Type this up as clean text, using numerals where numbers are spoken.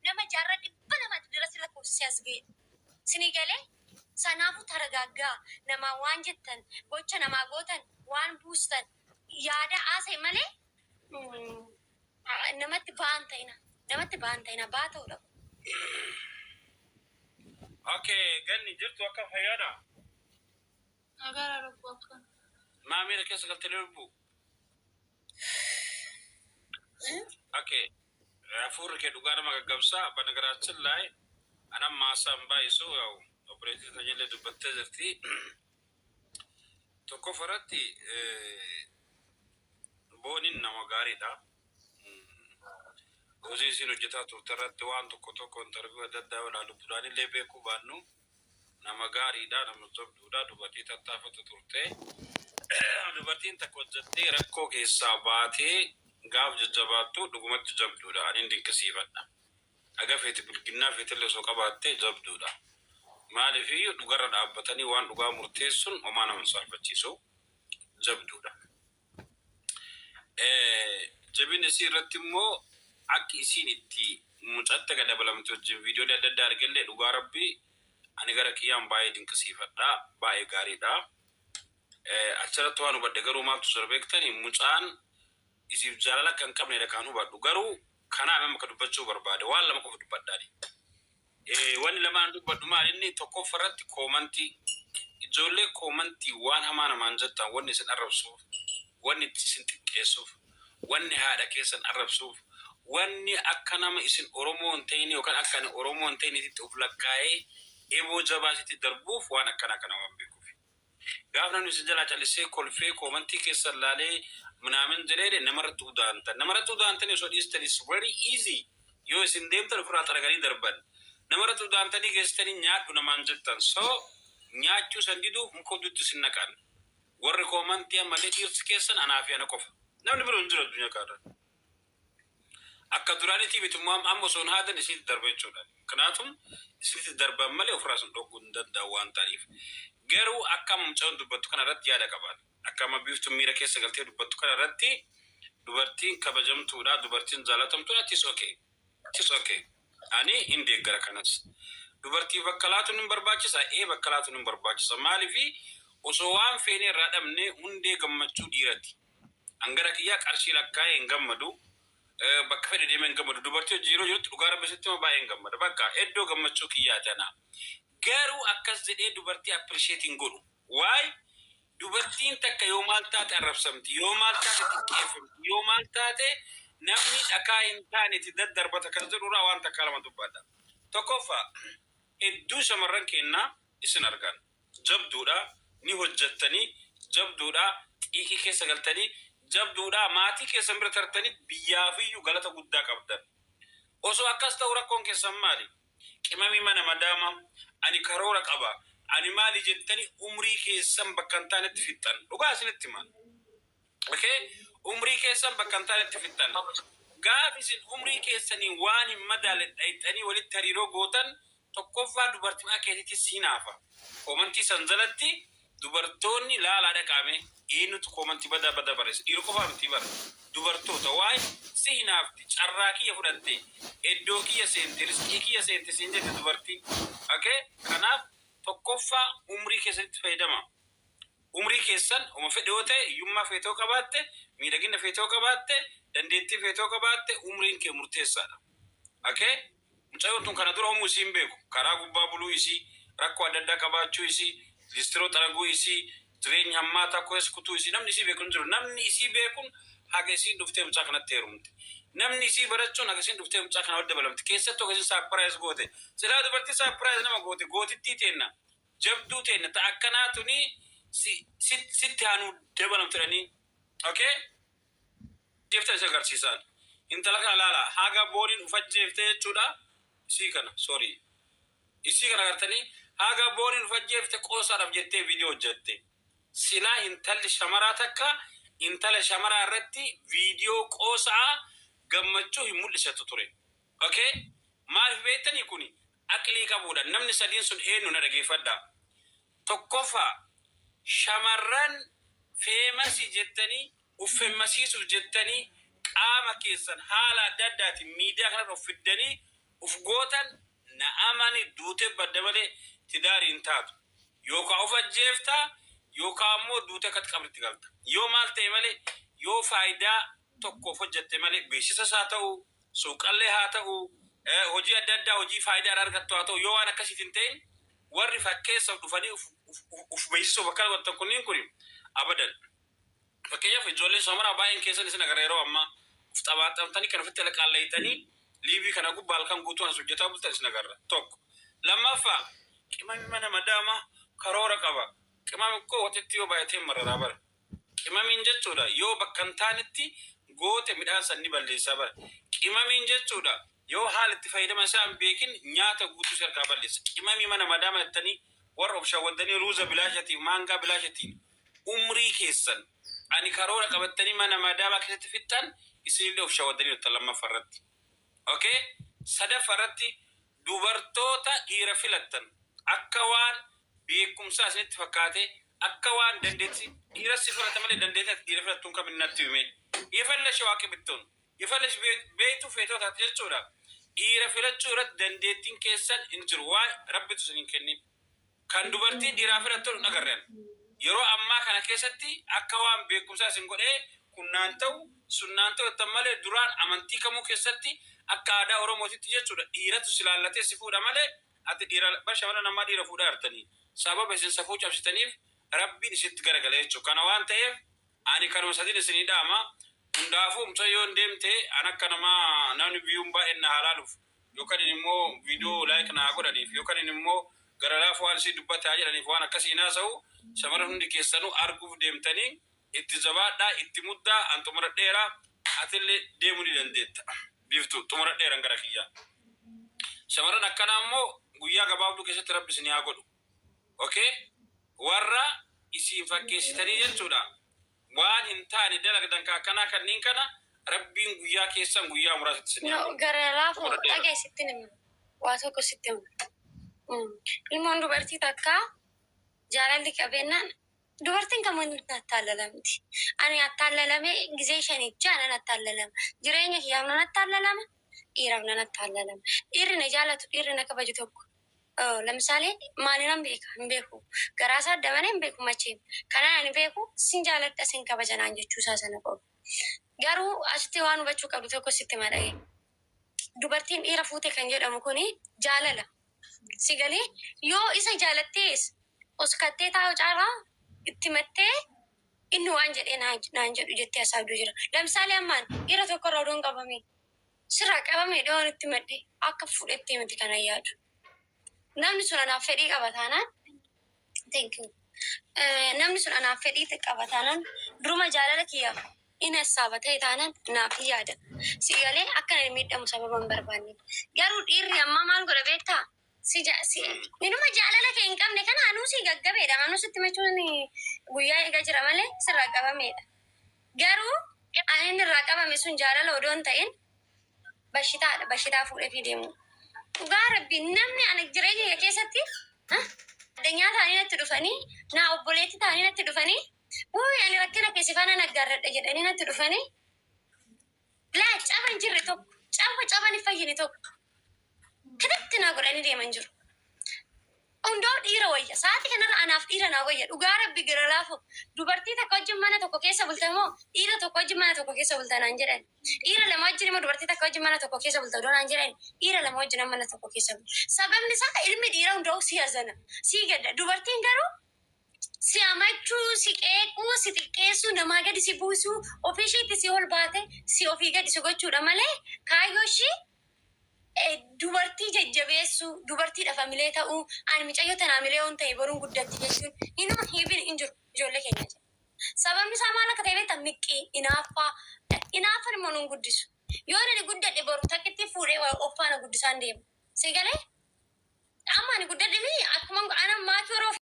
Nama jaarraa 200 dura si lakkoofsisee as ga'e. Sinii galee? Sanaafuu taragaaggaa. Namaa waan jettan, gocha namaa gootan, waan buustan yaada haasa'e malee namatti ba'aan ta'ina. Namatti ba'aan ta'ina. Ba'aa ta'uu dhabu. Okay, ganni jirtu akka fayyaadha. Nagaara lubbuu akkam. Maa miira keessa galtee lubbuu? Okay. Hafuurri kee dhugaa nama gaggabsaa. በነገራችን ላይ anam maasaan baay'isu ያው obboleettii tajaajila dubbattee jirti. Tokkoffaa irratti Booniin nama gaariidha. Hojii isiin hojjetaa turte irratti waan tokko tokko interview adda addaa yoo ilaallu duraan illee beekuu baannu nama gaariidha, nama jabduudha, dubartii tattaafatu turte. Dubartiin takka hojjettee rakkoo keessaa baatee gaaf jajjabaattu dhugumatti jabduudha. Ani dinqisiifadha. Dhaga feeti bilginnaa feetillee osoo qabaattee jabduudha. Maaliifiyyuu dhugarra dhaabbatanii waan dhugaa murteessuun homaa nama hin saalfachiisu, jabduudha. Jabina isii irratti immoo akki isiin itti mucatte gad dabalamte wajjin viidiyoolee adda addaa argellee dhugaa Rabbii ani gara kiyyaan baay'ee dinqisiifadha. Baay'ee gaariidha. Achirratti waan hubadhe garuu maaltu jira beektanii? Mucaan isiif jaalala akka hin qabnedha kan hubadhu. Garuu kanaaf amma ka dubbachuu barbaade waan lama qofa dubbadhaani. Wanni lamaan dubbadhu maal inni? Tokkoffaa irratti comment. Ijoollee comment waan hamaa namaan jettan, wanni isin arrabsuuf, wanni itti isin xiqqeessuuf, wanni haadha keessan arrabsuuf, wanni akka nama isin Oromoo hin ta'in yookaan akka ani Oromoo hin ta'initti of lakkaa'ee eboo jabaa isitti darbuuf waan akkanaa kana waan beekuuf. Gaaf namni isin jalaa callisee kolfee comment keessan laalee ምናምን jedhee namarratti udaantan. Namarratti udaantanii osoo dhiistan is very easy. Yoo isin deemtan ofirraa xaraganii darban. Namarratti udaantanii geessitanii nyaadhu namaan jettan. So nyaachuu san diduuf muka hudduutti isin naqan. Warri comment ammallee dhiirsi keessan anaa fi ana qofa. Namni biroo hin jiru addunyaa kanarra. Akka duraanitii miti amma osoo hin haadan isinitti darba jechuudha. Kanaafuu isinitti darban malee ofirraa isin dhorkuu hin danda'u waan ta'aniif. Garuu akka amma mucaan dubbattu kana irratti yaada qabaata. Akka amma Biiftuun miira keessa galtee dubbattu kana irratti dubartiin kabajamtuudha, dubartiin jaalatamtuudha, it is okay. It is okay. Ani hin deeggara kanas. Dubartii bakka laatuun hin barbaachisa? Ee, bakka laatuun hin barbaachisa. Maaliifi osoo waan feene irraa dhabne hundee gammachuu dhiirati. Hangara kiyyaa qarshii lakkaa'ee hin gammadu. Bakka fedhe deemee hin gammadu. Dubartii hojii yeroo jirutti dhugaa Rabbi sitti hima, baay'ee hin gammada. Bakka iddoo gammachuu kiyyaati ana. Garuu akkas jedhee dubartii appreciate hin godhu. Waay dubartiin takka yoo maal taate arrabsamti, yoo maal taate xiqqeeffamti, yoo maal taate namni dhakaa hin taane itti daddarbata kan jedhurraa waan takka lama dubbadha. Tokkoffaa, hedduu shamarran kennaa isin argan. Jabduudha, ni hojjettanii, jabduudha, xiiqii keessa galtanii, jabduudha, maatii keessan bira tartanii biyyaafiyyuu galata guddaa qabdan. Osoo akkas ta'u rakkoon keessan maali? Qimamii mana madaama, ani karoora qaba, ani maali jettanii umrii keessan bakka hin taanetti fixxan. Dhugaa isinitti himan. Okay? Umrii keessan bakka hin taanetti fixxan. Gaaf isin umrii keessanii waan hin madaalle dhayxanii walitti hariiroo gootan, tokkoffaa dubartii mana keetiitti si naafa. Comment san jalatti dubartoonni laalaa dhaqaame eenyutu comment badaa badaa barreessa? Dhiira qofaa miti bara. Dubartoota waa'ee si hinaafti, carraa kiyya fudhatte, iddoo kiyya seente, riskii kiyya seente siin jette dubartii. Okay? Kanaaf tokkoffaa umrii keessanitti fayyadama. Umrii keessan uma fedhe yoo ta'e, hiyyummaa feetoo qabaatte, miidhagina feetoo qabaatte, dandeettii feetoo qabaatte, umriin kee murteessaadha. Okay? Mucayyoon tun kana dura homuu isii hin beeku. Karaa gubbaa buluu isii, rakkoo adda addaa qabaachuu isii, listiroo xaraguu isii, jireenya hammaataa keessa kutuu isii namni isii beeku hin jiru. Namni isii beekuun haga isiin dhuftee mucaa kanatti heerumte. Namni isii barachuun haga isiin dhuftee mucaa kana walitti dabalamte. Keessattuu haga isiin surprise goote. Silaa dubartii surprise nama goote gootittii teenna. Jabduu teenna ta akkanaa tuni sitti haanuu dabalamtu jedhanii. Okay? Jeeftan isa agarsiisan. Intala kana laala haga Booniin ufajjeefte jechuudha. Isii kana, sorry. Isii kana agartanii, haga Booniin ufajjeefte qoosaadhaaf jettee viidiyoo hojjette. Silaa intalli shamaraa takka intala shamaraa irratti viidiyoo qoosaa gammachuu hin mul'isatu ture. Okay? Maaliif beektanii? Kuni aqlii qabuudha. Namni sadiin sun eenyu na dhageeffadha. Tokkoffaa, shamarran famous jettanii uffemmasiisuuf jettanii qaama keessan haala adda addaatiin miidiyaa kanarra of fiddanii Uf gootan na amani, duutee badda malee tidaarii hin taatu. Yookaan of ajjeeftaa yookaan immoo duutee akkatti qabritti galta. Yoo maal ta'e malee, yoo faayidaa tokkoof hojjette malee, beeksisas haa ta'u, suuqallee haa ta'u, hojii adda addaa, hojii faayidaa irraa argattu haa ta'u, yoo waan akkasiitiin hin ta'in, warri fakkeessaaf dhufanii uf beeksisuuf akkana godhatan kunniin kun abadan. Fakkeenyaaf, ijoolleen shamaraa baay'een keessan isin agarra, yeroo ammaa uf xabaaxamtanii kan ofitti alqaallayitanii liivii kana gubbaa halkan guutuu as hojjetaa bultan isin agarra. Tokko. Lammaffaa, qimami mana madaamaa karoora qaba. Qimami koo watitti yoo baay'atee mararaa bara. Qimamiin jechuudha yoo bakka hin taanetti goote midhaan san ni balleessaa bara. Qimamiin jechuudha yoo haala itti fayyadama isaa hin beekin nyaata guutuu si harkaa balleessa. Qimamii mana madaama jettanii warra of shawwaddanii ruuza bilaashatiin, maangaa bilaashatiin umrii keessan ani karoora qabattanii mana madaamaa keessatti fixxan, isinillee of shawwaddanii jirtan lammaffaa irratti. Okay? Sadaffaa irratti, dubartoota dhiira filattan akka waan beekumsaa isinitti fakkaate, akka waan dandeettii dhiira si filata malee dandeettii dhiira filattuun kam natti hime. የፈለሽ ዋቂ ብትሆን የፈለሽ beektuu feetoo taate jechuudha. Dhiira filachuu irratti dandeettiin keessan hin jiru. Waa rabbitu isin hin kennin. Kan dubartii dhiiraa filattu hin agarreen. Yeroo ammaa kana keessatti akka waan beekumsaa isin godhee kunnaan ta'u sunnaan ta'u jettan malee, duraan amantii kamuu keessatti akka aadaa Oromootitti jechuudha dhiiratu si laallatee si fuudha malee ati dhiira bar shamarran ammaa dhiira fuudhaa jirtanii sababa isin safuu cabsitaniif rabbiin isitti garagala jechuudha. Kana waan ta'eef ani kanuma sadiin isinii dhaama. Hundaafuu mucayyoon deemte an akka namaa namni viewuun baay'een na halaaluuf yookaan immoo viidiyoo like naa godhaniif yookaan immoo gara laafu waan isii dubbataa jedhaniif waan akkasii haasa'u, shamarran hundi keessanuu arguuf deemtanii itti jabaadhaa, itti muddaa. An xumuradheera, atillee deemuu ni dandeetta. Biiftuu, xumuradheeran gara kiyyaa. Shamarran akkanaa immoo guyyaa gabaabduu keessatti rabbi isin haa godhu. Okay? Warra isin fakkeessitanii jechuudha. Waan hin taane dalagdan ka akkanaa kanneen kana rabbiin guyyaa keessan guyyaa muraasatti isin haa No, godhu. gara laafu Xumuradheera. Dhagaye, sitti hima. Waa tokko sitti hima. Ilmoon dubartii takka jaalalli qabeenyaan dubartiin kamuu attaallalamti. Ani attaallalame gizee shanicha nan attaallalama. Jireenya kiyyaaf nan attaallalama. Dhiiraaf nan attaallalama. Dhiirri na jaalatu, dhiirri na kabaju tokko. ለምሳሌ maalinan beeka? Hin beeku. Garaa isaa adda malee hin beeku macheem. Kanaan ani beeku sin jaaladha, sin kabaja naan jechuu isaa sana qofa. Garuu asitti waan hubachuu qabdu tokko sitti madha'e. Dubartiin dhiira fuute kan jedhamu kuni jaalala. Si galee, yoo isa jaalattees oskattee taa'u caalaa itti mattee inni waan jedhee naan jedhu jettee hasaabduu jira. ለምሳሌ ammaan dhiira tokko irraa odoon qabame, sirraa qabame dhiyoon itti madde akka fudhettee miti kana yaadu. Namni sun anaaf fedhii qaba taanaan, thank you. Namni sun anaaf fedhii qaba taanaan, duruma jaalala kiyya inni hassaaba ta'e taanaan naaf hin yaada. Si galee, akka inni miidhamu sababa hin barbaanne. Garuu dhiirri ammaa maal godha beektaa? Si minuma jaalala kee hin qabne kana anuu si gaggabeedha. Anuu sitti machuun guyyaa eegaa jira malee sirraa qabameedha. Garuu ani inni irraa qabame sun jaalala odoo hin ta'in bashitaadha. Bashitaa fuudhee fi deemu. Dhugaa rabbi, namni ani jireenya kee keessatti addunyaa ta'anii natti dhufanii, naa obboleetti ta'anii natti dhufanii, wuuyi ani rakkina keessa faana naggaarradha jedhanii natti dhufanii, laa caba hin jirre tokko, caba caban hin fayyine tokko kitatti naa godhanii deeman jiru. Hundaa'u dhiira wayya. Sa'aatii kanarra anaaf dhiira naa wayya. Dhugaa rabbi, gara laafu. Dubartii takka wajjin mana tokko keessa bulta moo dhiira tokko wajjin mana tokko keessa bulta naan jedhan. Dhiira lama wajjin immoo dubartii takka wajjin mana tokko keessa bulta odoo naan jedhan, dhiira lama wajjin mana tokko keessa bulta. Sababni isaa ilmi dhiira hundaa'u si hazana. Si gadda. Dubartiin garuu si amachuu, si qeequu, si xiqqeessuu, namaa gadi si buusuu, ofii isheetti si ol baate, si ofii gadi si gochuudha malee kaayyoo ishii dubartii jajjabeessuu, dubartiidhaaf amilee ta'uu, ani mucayyoo tana amilee yoon ta'e boruun guddatti jechuun inuma hiibin hin jiru ijoollee keenya jira. Sababni isaa maal akka ta'e beektaa? Miqqii, inaaffaa, inaaffaan immoo nun guddisu. Yoo ani guddadhe boru takkitti fuudhee of faana guddisaan deema. Si galee? Amma ani guddadhe fi akkuma ana maatii yeroo